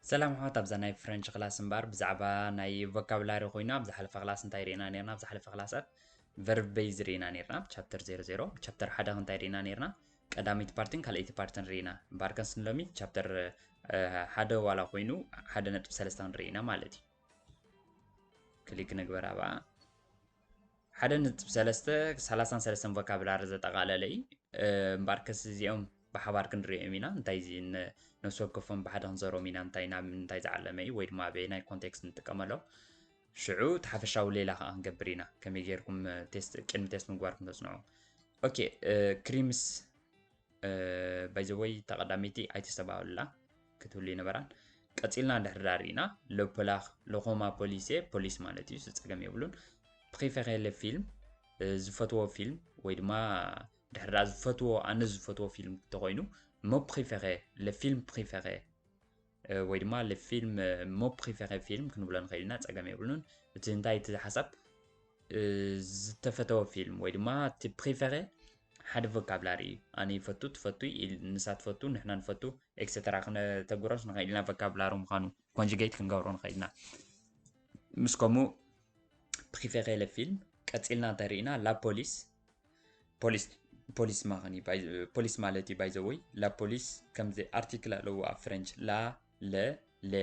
ሰላም ኣሕዋት፣ ኣብዛ ናይ ፍረንች ክላስ እምበር ብዛዕባ ናይ ቮካብላሪ ኮይና ኣብ ዝሓለፈ ክላስ እንታይ ርኢና ነርና? ኣብ ዝሓለፈ ክላሳት ቨርብ ቤዝ ርኢና ነርና። ቻፕተር ዜሮ ዜሮ ቻፕተር ሓደ እንታይ ርኢና ነርና? ቀዳመይቲ ፓርትን ካልኣይቲ ፓርትን ርኢና። እምበኣርከስ ንሎሚ ቻፕተር ሓደ ዋላ ኮይኑ ሓደ ነጥቢ ሰለስተ ክንርኢ ኢና ማለት እዩ። ክሊክ ንግበር ኣብኣ። ሓደ ነጥቢ ሰለስተ ሰላሳን ሰለስተን ቮካብላሪ ዘጠቓለለ እዩ። እምበኣርከስ እዚኦም ብሓባር ክንሪኦም ኢና። እንታይ እዚ ነፍሲ ወከፎም ብሓደ ክንዘሮም ኢና። እንታይ ናብ እንታይ ዝዓለመ እዩ ወይ ድማ ኣበየናይ ኮንቴክስት ንጥቀመሎም። ሽዑ እቲ ሓፈሻዊ ሌላ ከዓ ክንገብር ኢና። ከመይ ጌርኩም ቴስት ቅድሚ ቴስት ምግባርኩም ተጽንዑ። ኦኬ፣ ክሪምስ ባይዘወይ ተቐዳሚቲ ኣይተስተባብሉላ ክትብሉ ይነበራን። ቀጺልና እንድሕር ዳር ኢና ለፖላኽ ለኾማ ፖሊሴ ፖሊስ ማለት እዩ። ጸገም የብሉን። ፕሪፌሬ ለፊልም ዝፈትዎ ፊልም ወይ ድማ ድሕር ዝፈትዎ ኣነ ዝፈትዎ ፊልም እንተኮይኑ ሞ ፕሪፌሬ ለፊልም ፕሪፌሬ ወይ ድማ ለፊልም ሞ ፕሪፌሬ ፊልም ክንብሎ ንኽእል ኢና። ጸገም የብሉን። እቲ እንታይ እቲ ሓሳብ ዝተፈተወ ፊልም ወይ ድማ እቲ ፕሪፌሬ ሓደ ቮካብላሪ እዩ። ኣነ ይፈቱ፣ ትፈቱ፣ ንሳ ትፈቱ፣ ንሕና ንፈቱ ኤክሰተራ ክነተግብሮስ ንኽእል ኢና። ቮካብላሪ ምዃኑ ኮንጁጌት ክንገብሮ ንኽእል ኢና። ምስ ከምኡ ፕሪፌሬ ለፊልም ቀጺልና እንተርኢና ላ ፖሊስ ፖሊስ ፖሊስ ማኸኒ ፖሊስ ማለት እዩ። ባይዘወይ ላ ፖሊስ ከምዚ ኣርቲክል ኣለዎ ኣብ ፍረንች ላ ለ ለ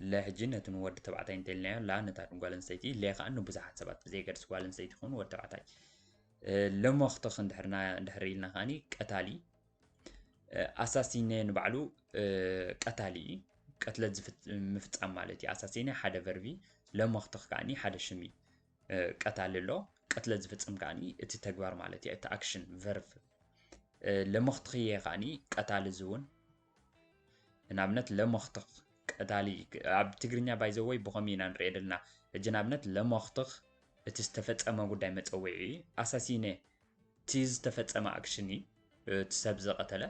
ለ ሕጂ ነቲ ንወዲ ተባዕታይ እንተልናዮ ላ ነታ ንጓል ኣንስተይቲ ለ ከዓ ንብዙሓት ሰባት ብዘየገድስ ጓል ኣንስተይቲ ይኹን ወዲ ተባዕታይ ለሞኽትኽ እንድሕር ኢልና ከዓኒ ቀታሊ ኣሳሲነ ንባዕሉ ቀታሊ እዩ። ቀትለት ምፍፃም ማለት እዩ። ኣሳሲነ ሓደ ቨርቢ ለሞኽትኽ ከዓኒ ሓደ ሽም እዩ። ቀታሊ ኣሎ። ቀትለት ዝፍፅም ከዓኒ እቲ ተግባር ማለት እዩ። እቲ ኣክሽን ቨርብ ለሞኽትኽየ ከዓኒ ቀታሊ ዝውን ንኣብነት ለሞኽትኽ ቀታሊ ኣብ ትግርኛ ባይዘወይ ብኸም ኢና ንሪኦ ዘለና። ሕጂ ንኣብነት ለሞኽትኽ እቲ ዝተፈፀመ ጉዳይ መፀውዒ እዩ። ኣሳሲነ እቲ ዝተፈፀመ ኣክሽን እዩ። እቲ ሰብ ዝቐተለ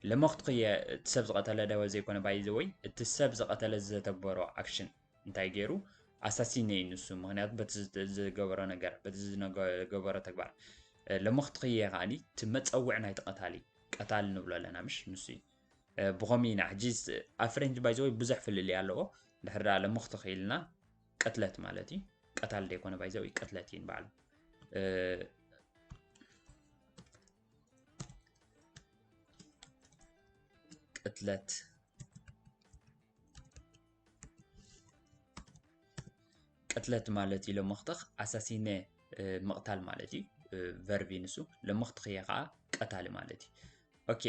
ለሞኽትኽየ እቲ ሰብ ዝቐተለ ደወ ዘይኮነ ባይዘወይ እቲ ሰብ ዝቐተለ ዝተግበሮ ኣክሽን እንታይ ገይሩ ኣሳሲነ እዩ ንሱ። ምክንያቱ በቲ ዝገበሮ ነገር በቲ ዝገበሮ ተግባር ለሞኽትኽየ ከዓኒ እቲ መፀውዒ ናይቲ ቀታሊ ቀታሊ ንብሎ ኣለና ምሽ ንሱ እዩ። ብኸምኡ ኢና ሕጂ ኣብ ፍሬንች ባይዘወይ ብዙሕ ፍልልይ ኣለዎ። ድሕር ዳ ለሞኽትኽ ኢልና ቅትለት ማለት እዩ። ቀታሊ ደይኮነ ባይዘወይ ቅትለት እዩ ንባዕሉ። ቅትለት ቅትለት ማለት እዩ ለሞኽትኽ ኣሳሲነ ምቕታል ማለት እዩ። ቨርቢ ንሱ ለሞኽትኽየ ከዓ ቀታሊ ማለት እዩ። ኦኬ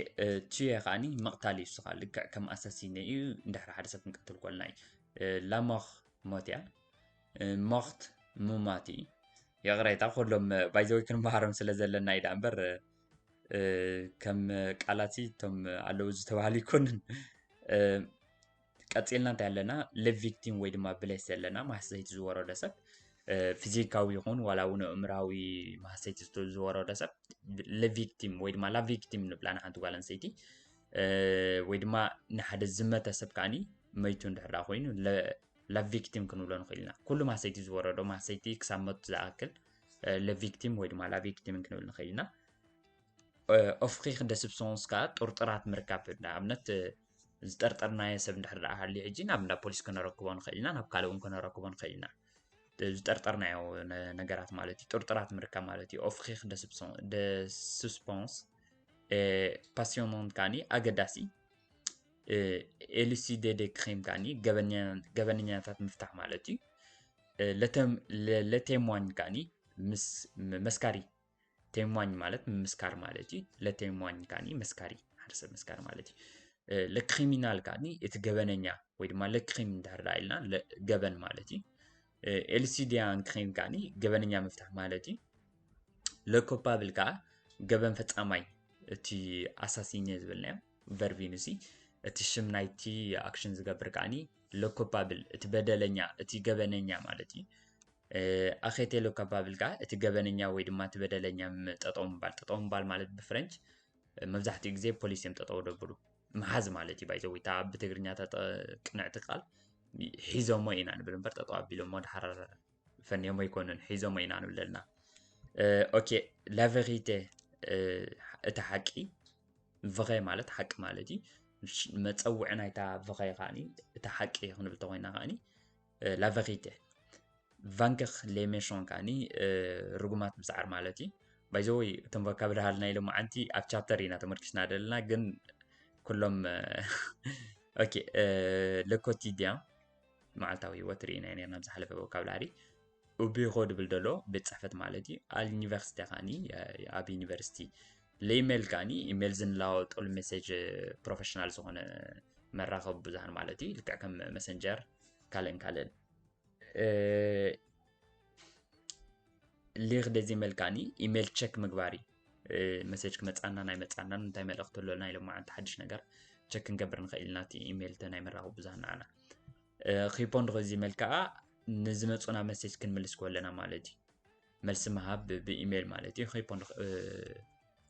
ቱየ ከዓኒ ምቕታል እዩ። ስኻ ልክዕ ከም ኣሳሲነ እዩ። እንድሕር ሓደ ሰብ ክንቀትል ኮልና እዩ። ላሞኽ ሞት እያ። ሞኽት ምማት እዩ። ይቕሬታ ኩሎም ባይዘወይ ክንመሃሮም ስለ ዘለና እዩ ዳ እምበር ከም ቃላት እቶም ኣለዉ ዝተባህሉ ይኮንን። ቀፂልና እንታይ ኣለና? ለቪክቲም ወይ ድማ ብሌስ ዘለና ማህሰይቲ ዝወረዶ ሰብ ፊዚካዊ ይኹን ዋላ እውን እምራዊ ማህሰይቲ ዝወረዶ ሰብ ለቪክቲም ወይ ድማ ላቪክቲም ንብላ ንሓንቲ ጓል ኣንሰይቲ ወይ ድማ ንሓደ ዝመተ ሰብ ከዓኒ መይቱ እንድሕር ኮይኑ ላቪክቲም ክንብሎ ንኽእል ኢና። ኩሉ ማህሰይቲ ዝወረዶ ማህሰይቲ ክሳብ መቱ ዝኣክል ለቪክቲም ወይ ድማ ላቪክቲም ክንብል ንኽእል ኢና። ኦፍሪኽ ደ ስብሶንስ ከዓ ጥርጥራት ምርካብ ንኣብነት ዝጠርጠርናዮ ሰብ እንድሕር ደኣ ሃልዩ ሕጂ ናብ እንዳ ፖሊስ ከነረክቦ ንኽእል ኢና፣ ናብ ካልእ እውን ከነረክቦ ንኽእል ኢና። ዝጠርጠርናዮ ነገራት ማለት እዩ። ጥርጥራት ምርካብ ማለት እዩ። ኦፍሪኽ ደ ስብሶንስ ፓሲዮናንት ከዓኒ ኣገዳሲ ኤሉሲዴ ደ ክሪም ከዓኒ ገበነኛታት ምፍታሕ ማለት እዩ። ለቴምዋኝ ከዓኒ መስካሪ ቴምዋኝ ማለት ምምስካር ማለት እዩ። ለቴምዋኝ ከዓኒ መስካሪ ሓደ ሰብ መስካሪ ማለት እዩ። ለክሪሚናል ከዓኒ እቲ ገበነኛ ወይ ድማ ለክሪም እንድሕር ደኣ ኢልና ገበን ማለት እዩ። ኤልሲዲያን ክሪም ከዓኒ ገበነኛ ምፍታሕ ማለት እዩ። ለኮፓብል ከዓ ገበን ፈፃማይ እቲ ኣሳሲኘ ዝበልናዮ ቨርቢኑሲ እቲ ሽም ናይቲ ኣክሽን ዝገብር ከዓኒ ለኮፓብል እቲ በደለኛ እቲ ገበነኛ ማለት እዩ። ኣኼቴ ለኮፓብል ከዓ እቲ ገበነኛ ወይ ድማ እቲ በደለኛ ጠጠው ምባል። ጠጠው ምባል ማለት ብፍረንች መብዛሕትኡ ግዜ ፖሊስ እዮም ጠጠው ደብሉ። ምሓዝ ማለት እዩ። ባይዘ ወይታ ብትግርኛ ቅንዕቲ ቃል ሒዞሞ ኢና ንብል እምበር ጠጠው ኣቢሎሞ ድሓር ፈንዮሞ ኣይኮኑን፣ ሒዞሞ ኢና ንብል ዘለና። ኦኬ ላቨሪቴ እቲ ሓቂ ቨኸ ማለት ሓቂ ማለት እዩ። መፀውዒ ናይታ ቨኸይ ከዓኒ እታ ሓቂ ክንብል ተኮይና ከዓኒ ላቨኺተ። ቫንክኽ ሌሜሾን ከዓኒ ርጉማት ብፃዕር ማለት እዩ። ባይዘወይ እቶም ቮካብላሪ ናይ ሎማዓንቲ ኣብ ቻፕተር ኢና ተመርኪስና ዘለና ግን ኩሎም ኦኬ ለኮቲድያ መዓልታዊ ህይወት ርኢና ነርና ብዝሓለፈ ቮካብላሪ። ኡቢኾ ድብል ደሎ ቤት ፅሕፈት ማለት እዩ። ኣል ዩኒቨርሲቲ ከዓኒ ኣብ ዩኒቨርሲቲ ለኢሜል ከዓኒ ኢሜል ዝንለዋወጠሉ ሜሴጅ ፕሮፌሽናል ዝኾነ መራኸቢ ብዙሃን ማለት እዩ። ልክዕ ከም መሰንጀር ካልእን ካልእን ሊክ ደዚ ኢሜል ከዓኒ ኢሜል ቸክ ምግባር እዩ። መሴጅ ክመፃና ናይ መፃናን እንታይ መልእክቲ ኣሎ ናይ ሎማዓንቲ ሓድሽ ነገር ቸክ ክንገብር ንኽእል ኢና። እቲ ኢሜል ተ ናይ መራኸቢ ብዙሃን ንዓና ኺፖንድ ዚ ኢሜል ከዓ ንዝመፁና መሴጅ ክንምልስ ከለና ማለት እዩ። መልሲ ምሃብ ብኢሜል ማለት እዩ። ኺፖንድ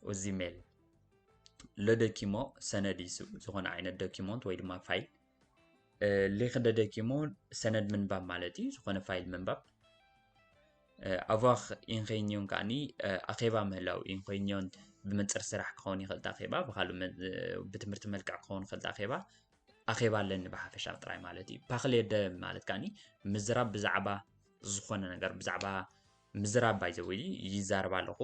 እዚ ኢሜል ለደኪሞ ሰነድ ይሱ ዝኾነ ዓይነት ዶኪሞንት ወይ ድማ ፋይል ሊክ ደደኪሞ ሰነድ ምንባብ ማለት እዩ። ዝኾነ ፋይል ምንባብ ኣቫኽ ኢንኸይንዮን ከዓኒ ኣኼባ ምህላው ኢንኸይንዮን ብመንፅር ስራሕ ክኸውን ይኽእል ኣኼባ ብካሉ ብትምህርቲ መልክዕ ክኸውን ይኽእል ኣኼባ ኣኼባ ኣለኒ ብሓፈሻ ጥራይ ማለት እዩ። ፓክሌ ደ ማለት ከዓኒ ምዝራብ ብዛዕባ ዝኾነ ነገር ብዛዕባ ምዝራብ ባይዘው ይዛረብ ኣለኹ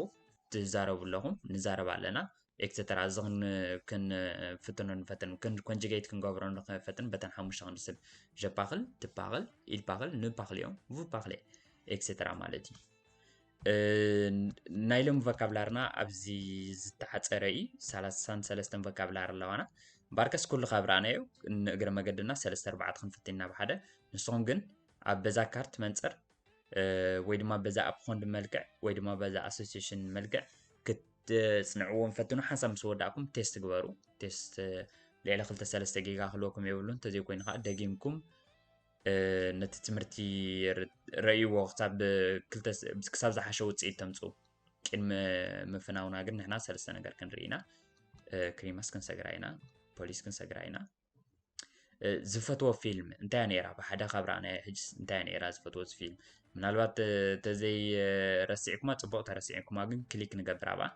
ትዛረቡ ኣለኹም ንዛረብ ኣለና ኤክሰተራ እዚ ክንፍትኖ ንፈትን ኮንጅጌት ክንገብሮ ንፈትን በተን ሓሙሽተ ክንዲ ስብ ጀፓክል ትፓክል ኢልፓክል ንፓክል እዮም ቡፓክሌ ኤክሰተራ ማለት እዩ። ናይ ሎም ቮካብላርና ኣብዚ ዝተሓፀረ እዩ። ሰላሳን ሰለስተን ቮካብላር ኣለዋና ባርከስ ኩሉ ካብ ረኣናዮ ንእግረ መገድና ሰለስተ ኣርባዕተ ክንፍትና ብሓደ ንስኹም ግን ኣብ በዛ ካርት መንፅር ወይ ድማ በዛ ኣብ ኮንድ መልክዕ ወይ ድማ በዛ ኣሶሲሽን መልክዕ ክትፅንዕዎም ፈትኑ ሓንሳብ ምስ ወዳእኩም ቴስት ግበሩ። ቴስት ልዕሊ ክልተ ሰለስተ ጌጋ ክህልወኩም የብሉን። እንተዘይኮይኑ ከዓ ደጊምኩም ነቲ ትምህርቲ ረእይዎ ክሳብ ዝሓሸ ውፅኢት ተምፅኡ። ቅድሚ ምፍናውና ግን ንሕና ሰለስተ ነገር ክንርኢ ኢና። ክሪማስ ክንሰግራ ኢና፣ ፖሊስ ክንሰግራ ኢና። ዝፈትዎ ፊልም እንታይ ነይራ? ብሓደ ካብ ረኣናዮ ሕጅስ እንታይ ነይራ ዝፈትዎ ፊልም? ምናልባት ተዘይ ረሲዕኩማ ፅቡቕ ተረሲዕኩማ ግን ክሊክ ንገብር ኣብኣ።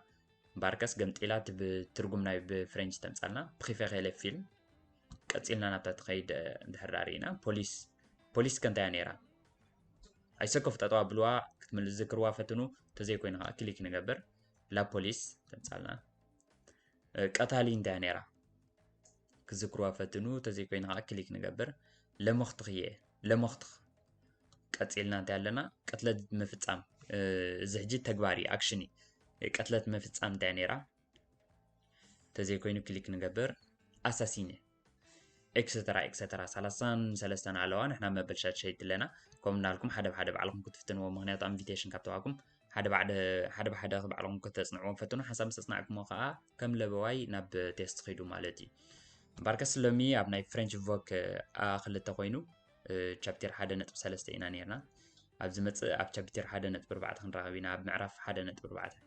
ባርከስ ገምጢላ እቲ ብትርጉም ናይ ብፍሬንች ተምፃልና ፕሪፌሬለ ፊልም። ቀፂልና ናብታ ትኸይድ እንድሕር ርኢና ፖሊስ ፖሊስ ከ እንታይ ነይራ? ኣይሰከፉ ጠጠዋ ብልዋ ክትምልስ ዝክርዋ ፈትኑ ተዘይኮይኑ ከዓ ክሊክ ንገብር። ላፖሊስ ተምፃልና ቀታሊ እንታይ ነይራ? ክዝክርዋ ፈትኑ ተዘይኮይኑ ከዓ ክሊክ ንገብር። ለመኽትኽየ ለመኽትኽ ቀፂልና እንታይ ኣለና? ቅትለት ምፍፃም እዚ ሕጂ ተግባሪ ኣክሽን እዩ። ቅትለት ምፍፃም እንታይ ነይራ? ተዘይኮይኑ ክሊክ ንገብር። ኣሳሲነ ኤክሰተራ ኤክሰተራ ሰላሳን ሰለስተን ኣለዋ። ንሕና መበል ሻድሸይቲ ኣለና። ከም እንዳልኩም ሓደ ብሓደ ባዕልኹም ክትፍትንዎ ምክንያቱ ኢንቪቴሽን ካብ ተዋኩም ሓደ ብሓደ ሓደ ብሓደ ባዕልኹም ከተፅንዕዎም ፈትኑ። ሓንሳብ ምስ ኣፅናዕኩሞ ከዓ ከም ለበዋይ ናብ ቴስት ኺዱ ማለት እዩ። ባርከስ ሎሚ ኣብ ናይ ፍሬንች ቮክ ክልተ ኮይኑ ቻፕተር ሓደ ነጥቢ ሰለስተ ኢና ነርና። ኣብ ዝመፅእ ኣብ ቻፕተር ሓደ ነጥቢ ኣርባዕተ ክንራኸብ ኢና ኣብ ምዕራፍ ሓደ ነጥቢ ኣርባዕተ።